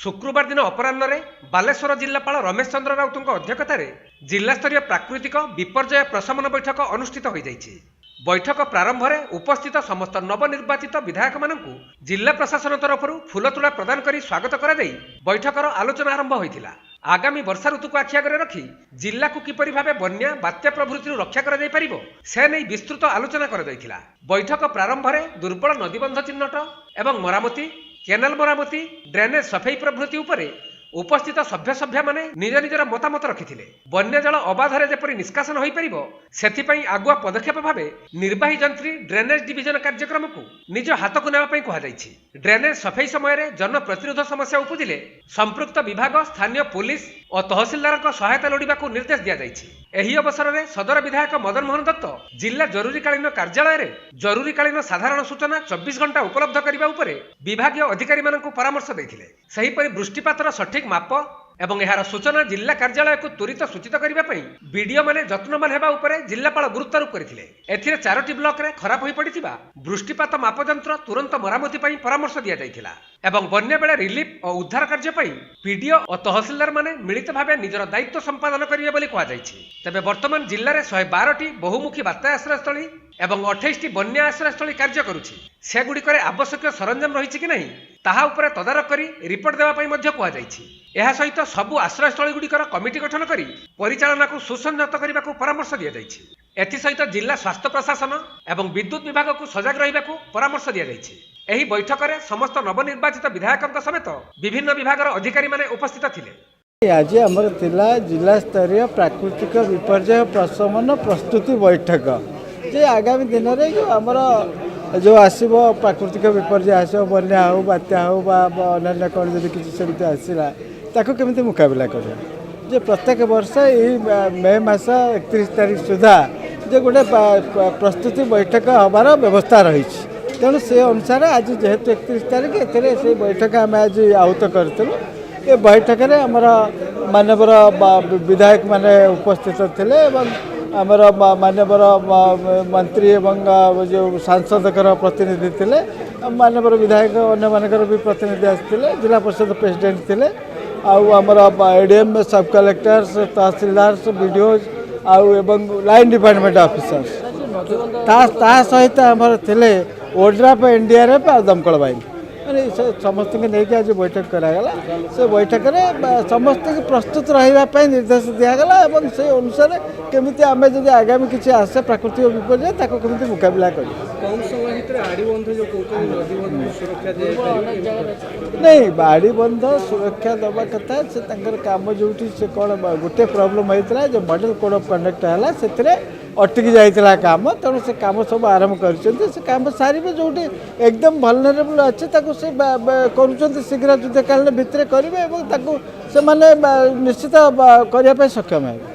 ଶୁକ୍ରବାର ଦିନ ଅପରାହ୍ନରେ ବାଲେଶ୍ୱର ଜିଲ୍ଲାପାଳ ରମେଶ ଚନ୍ଦ୍ର ରାଉତଙ୍କ ଅଧ୍ୟକ୍ଷତାରେ ଜିଲ୍ଲାସ୍ତରୀୟ ପ୍ରାକୃତିକ ବିପର୍ଯ୍ୟୟ ପ୍ରଶମନ ବୈଠକ ଅନୁଷ୍ଠିତ ହୋଇଯାଇଛି। ବୈଠକ ପ୍ରାରମ୍ଭରେ ଉପସ୍ଥିତ ସମସ୍ତ ନବନିର୍ବାଚିତ ବିଧାୟକମାନଙ୍କୁ ଜିଲ୍ଲା ପ୍ରଶାସନ ତରଫରୁ ଫୁଲତୋଡ଼ା ପ୍ରଦାନ କରି ସ୍ୱାଗତ କରାଯାଇ ବୈଠକର ଆଲୋଚନା ଆରମ୍ଭ ହୋଇଥିଲା। ଆଗାମୀ ବର୍ଷା ଋତୁକୁ ଆଖି ଆଗରେ ରଖି ଜିଲ୍ଲାକୁ କିପରି ଭାବେ ବନ୍ୟା, ବାତ୍ୟା ପ୍ରଭୃତିରୁ ରକ୍ଷା କରାଯାଇପାରିବ, ସେ ନେଇ ବିସ୍ତୃତ ଆଲୋଚନା କରାଯାଇଥିଲା। ବୈଠକ ପ୍ରାରମ୍ଭରେ ଦୁର୍ବଳ ନଦୀବନ୍ଧ ଚିହ୍ନଟ ଏବଂ ମରାମତି, କେନାଲ ମରାମତି, ଡ୍ରେନେଜ ସଫେଇ ପ୍ରଭୃତି ଉପରେ ଉପସ୍ଥିତ ସଭ୍ୟସଭ୍ୟାମାନେ ନିଜ ନିଜର ମତାମତ ରଖିଥିଲେ। ବନ୍ୟା ଜଳ ଅବାଧରେ ଯେପରି ନିଷ୍କାସନ ହୋଇପାରିବ, ସେଥିପାଇଁ ଆଗୁଆ ପଦକ୍ଷେପ ଭାବେ ନିର୍ବାହୀ ଯନ୍ତ୍ରୀ, ଡ୍ରେନେଜ ଡିଭିଜନ କାର୍ଯ୍ୟକ୍ରମକୁ ନିଜ ହାତକୁ ନେବା ପାଇଁ କୁହାଯାଇଛି। ଡ୍ରେନେଜ ସଫେଇ ସମୟରେ ଜନ ପ୍ରତିରୋଧ ସମସ୍ୟା ଉପୁଜିଲେ ସମ୍ପୃକ୍ତ ବିଭାଗ, ସ୍ଥାନୀୟ ପୋଲିସ ଓ ତହସିଲଦାରଙ୍କ ସହାୟତା ଲୋଡ଼ିବାକୁ ନିର୍ଦ୍ଦେଶ ଦିଆଯାଇଛି। ଏହି ଅବସରରେ ସଦର ବିଧାୟକ ମଦନ ମୋହନ ଦତ୍ତ ଜିଲ୍ଲା ଜରୁରୀକାଳୀନ କାର୍ଯ୍ୟାଳୟରେ ଜରୁରୀକାଳୀନ ସାଧାରଣ ସୂଚନା 24 ଘଣ୍ଟା ଉପଲବ୍ଧ କରିବା ଉପରେ ବିଭାଗୀୟ ଅଧିକାରୀମାନଙ୍କୁ ପରାମର୍ଶ ଦେଇଥିଲେ। ସେହିପରି ବୃଷ୍ଟିପାତର ସଠିକ ମାପ ଏବଂ ଏହାର ସୂଚନା ଜିଲ୍ଲା କାର୍ଯ୍ୟାଳୟକୁ ତ୍ୱରିତ ସୂଚିତ କରିବା ପାଇଁ ବିଡିଓମାନେ ଯତ୍ନବାନ ହେବା ଉପରେ ଜିଲ୍ଲାପାଳ ଗୁରୁତ୍ୱାରୋପ କରିଥିଲେ। ଏଥିରେ ଚାରୋଟି ବ୍ଲକରେ ଖରାପ ହୋଇପଡ଼ିଥିବା ବୃଷ୍ଟିପାତ ମାପଯନ୍ତ୍ର ତୁରନ୍ତ ମରାମତି ପାଇଁ ପରାମର୍ଶ ଦିଆଯାଇଥିଲା ଏବଂ ବନ୍ୟା ବେଳେ ରିଲିଫ ଓ ଉଦ୍ଧାର କାର୍ଯ୍ୟ ପାଇଁ ପିଡିଓ ଓ ତହସିଲଦାରମାନେ ମିଳିତ ଭାବେ ନିଜର ଦାୟିତ୍ୱ ସମ୍ପାଦନ କରିବେ ବୋଲି କୁହାଯାଇଛି। ତେବେ ବର୍ତ୍ତମାନ ଜିଲ୍ଲାରେ 112ଟି ବହୁମୁଖୀ ବାତ୍ୟା ଆଶ୍ରୟସ୍ଥଳୀ ଏବଂ 28ଟି ବନ୍ୟା ଆଶ୍ରୟସ୍ଥଳୀ କାର୍ଯ୍ୟ କରୁଛି। ସେଗୁଡ଼ିକରେ ଆବଶ୍ୟକୀୟ ସରଞ୍ଜାମ ରହିଛି କି ନାହିଁ, ତାହା ଉପରେ ତଦାରଖ କରି ରିପୋର୍ଟ ଦେବା ପାଇଁ ମଧ୍ୟ କୁହାଯାଇଛି। ଏହା ସହିତ ସବୁ ଆଶ୍ରୟସ୍ଥଳୀଗୁଡ଼ିକର କମିଟି ଗଠନ କରି ପରିଚାଳନାକୁ ସୁସଂହତ କରିବାକୁ ପରାମର୍ଶ ଦିଆଯାଇଛି। ଏଥିସହିତ ଜିଲ୍ଲା ସ୍ୱାସ୍ଥ୍ୟ ପ୍ରଶାସନ ଏବଂ ବିଦ୍ୟୁତ ବିଭାଗକୁ ସଜାଗ ରହିବାକୁ ପରାମର୍ଶ ଦିଆଯାଇଛି। ଏହି ବୈଠକରେ ସମସ୍ତ ନବନିର୍ବାଚିତ ବିଧାୟକଙ୍କ ସମେତ ବିଭିନ୍ନ ବିଭାଗର ଅଧିକାରୀମାନେ ଉପସ୍ଥିତ ଥିଲେ। ଆଜି ଆମର ଥିଲା ଜିଲ୍ଲା ସ୍ତରୀୟ ପ୍ରାକୃତିକ ବିପର୍ଯ୍ୟୟ ପ୍ରଶମନ ପ୍ରସ୍ତୁତି ବୈଠକ ଯେ ଆଗାମୀ ଦିନରେ ଯେଉଁ ଆମର ଯେଉଁ ଆସିବ, ପ୍ରାକୃତିକ ବିପର୍ଯ୍ୟୟ ଆସିବ, ବନ୍ୟା ହେଉ, ବାତ୍ୟା ହେଉ ବା ଅନ୍ୟାନ୍ୟ କ'ଣ ଯଦି କିଛି ସେମିତି ଆସିଲା, ତାକୁ କେମିତି ମୁକାବିଲା କରିବା। ଯେ ପ୍ରତ୍ୟେକ ବର୍ଷ ଏଇ ମେ ମାସ 31 ତାରିଖ ସୁଦ୍ଧା ଯେ ଗୋଟେ ପ୍ରସ୍ତୁତି ବୈଠକ ହେବାର ବ୍ୟବସ୍ଥା ରହିଛି। ତେଣୁ ସେ ଅନୁସାରେ ଆଜି ଯେହେତୁ 31 ତାରିଖ, ଏଥିରେ ସେଇ ବୈଠକ ଆମେ ଆଜି ଆହୁତ କରିଥିଲୁ। ଏ ବୈଠକରେ ଆମର ମାନ୍ୟବର ବିଧାୟକମାନେ ଉପସ୍ଥିତ ଥିଲେ ଏବଂ ଆମର ମାନ୍ୟବର ମନ୍ତ୍ରୀ ଏବଂ ଯେଉଁ ସାଂସଦଙ୍କର ପ୍ରତିନିଧି ଥିଲେ, ମାନ୍ୟବର ବିଧାୟକ ଅନ୍ୟମାନଙ୍କର ବି ପ୍ରତିନିଧି ଆସିଥିଲେ, ଜିଲ୍ଲା ପରିଷଦ ପ୍ରେସିଡେଣ୍ଟ ଥିଲେ ଆଉ ଆମର ଏଡ଼ିଏମ୍, ସବ୍ କଲେକ୍ଟର୍ସ, ତହସିଲଦାର, ବିଡ଼ିଓ ଆଉ ଏବଂ ଲାଇନ୍ ଡିପାର୍ଟମେଣ୍ଟ ଅଫିସର୍ସ, ତା ସହିତ ଆମର ଥିଲେ ଓଡ୍ରାଫ, ଏନ୍ଡିଆର୍ଏଫ୍ ଆଉ ଦମକଳ ବାହିନୀ। ମାନେ ସେ ସମସ୍ତଙ୍କୁ ନେଇକି ଆଜି ବୈଠକ କରାଗଲା। ସେ ବୈଠକରେ ସମସ୍ତଙ୍କୁ ପ୍ରସ୍ତୁତ ରହିବା ପାଇଁ ନିର୍ଦ୍ଦେଶ ଦିଆଗଲା ଏବଂ ସେ ଅନୁସାରେ କେମିତି ଆମେ ଯଦି ଆଗାମୀ କିଛି ଆସେ ପ୍ରାକୃତିକ ବିପର୍ଯ୍ୟୟ, ତାକୁ କେମିତି ମୁକାବିଲା କରିବା। କମ୍ ସମୟ ଭିତରେ ଆଡ଼ିବନ୍ଧ ଯେଉଁ କହୁଛନ୍ତି, ନଦୀବନ୍ଧ ସୁରକ୍ଷା ଦିଆଯାଇପାରିବ? ନାଇଁ, ବାଡ଼ିବନ୍ଧ ସୁରକ୍ଷା ଦେବା କଥା ସେ ତାଙ୍କର କାମ ଯେଉଁଠି ସେ କ'ଣ ଗୋଟେ ପ୍ରୋବ୍ଲେମ୍ ହେଇଥିଲା ଯେ ମଡ଼େଲ କୋଡ଼୍ ଅଫ୍ କଣ୍ଡକ୍ଟ ହେଲା, ସେଥିରେ ଅଟକି ଯାଇଥିଲା କାମ। ତେଣୁ ସେ କାମ ସବୁ ଆରମ୍ଭ କରିଛନ୍ତି, ସେ କାମ ସାରିବେ। ଯେଉଁଠି ଏକଦମ ଭଲନେରେବଲ୍ ଅଛି, ତାକୁ ସେ କରୁଛନ୍ତି, ଶୀଘ୍ର ଯୁଦ୍ଧକାଳୀନ ଭିତରେ କରିବେ ଏବଂ ତାକୁ ସେମାନେ ନିଶ୍ଚିତ କରିବା ପାଇଁ ସକ୍ଷମ ହେବେ।